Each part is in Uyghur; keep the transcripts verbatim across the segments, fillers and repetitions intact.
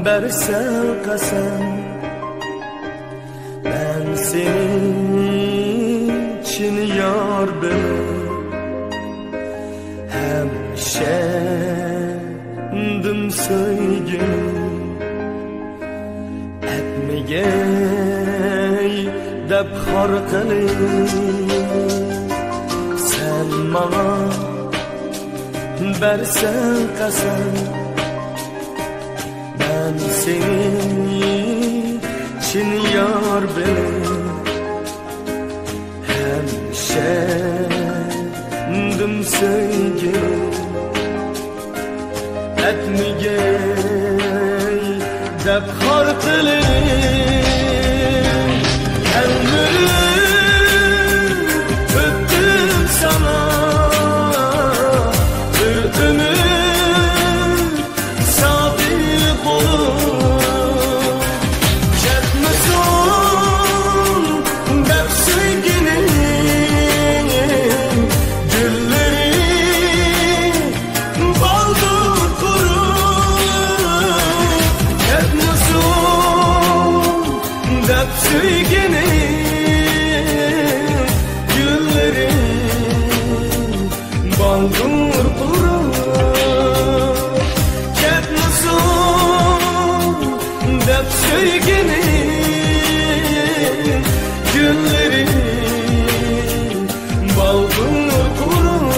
بەرسەڭ قەسەم، مەن سېنى چىن يار بىلىپ، ھەم ئىشەندىم سۆيگۈم. ئەتمىگەي دەپ خار قىلىپ، سەن ماڭا بەرسەڭ قەسەم، مەن سېنى چىن يار بىلىپ، ھەم ئىشەندىم سۆيگۈم. ئەتمىگەي دەپ خار قىلىپ، تەلمۈرۈپ ئۆتتۈم ساڭا بىر ئۆمۈر سادىق بولۇپ. كەتمىسۇن دەپ سۆيگۈنىڭ گۈللىرى بالدۇر قۇرۇپ. كەتمىسۇن دەپ سۆيگۈنىڭ گۈللىرى بالدۇر قۇرۇپ. كەتمىسۇن دەپ سۆيگۈنىڭ گۈللىرى بالدۇر قۇرۇپ.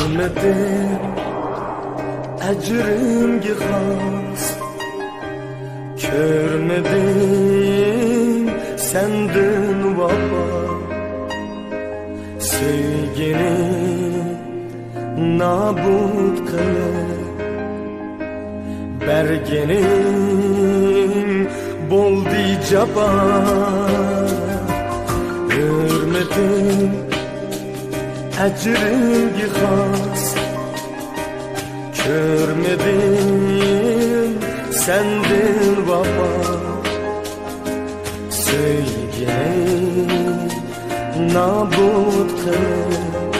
ھۆرمىتىم ئەجرىمگە خاس، كۆرمىدىم سەندىن ۋاپا. سۆيگىنى نابۇت قىلىپ، بەرگىنىڭ بولدى جاپا. ھۆرمىتىم ئەجرىمگە خاس، كۆرمىدىم سەندىن ۋاپا. سۆيگىنى نابۇت قىلىپ،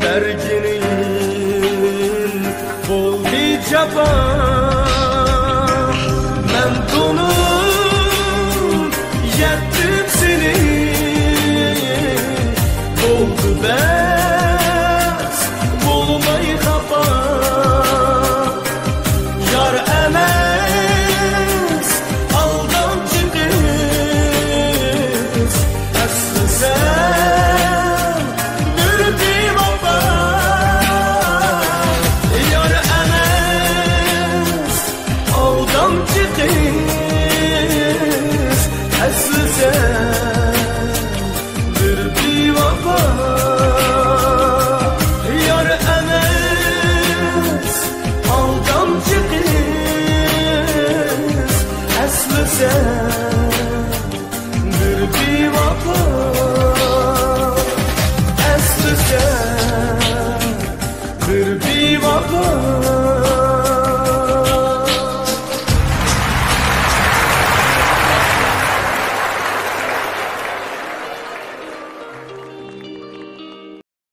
بەرگىنىڭ بولدى جاپا. مەن تونۇپ يەتتىم سېنى، بولدى بەس، بولماي خاپا. يار ئەمەس ئالدامچى قىز، ئەسلىسەم بىر بىۋاپا. يار ئەمەس ئالدامچى قىز، ئەسلىسەم بىر بىۋاپا. يار ئەمەس ئالدامچى قىز، ئەسلىسەم بىر بىۋاپا. ئەسلىسەم بىر بىۋاپا.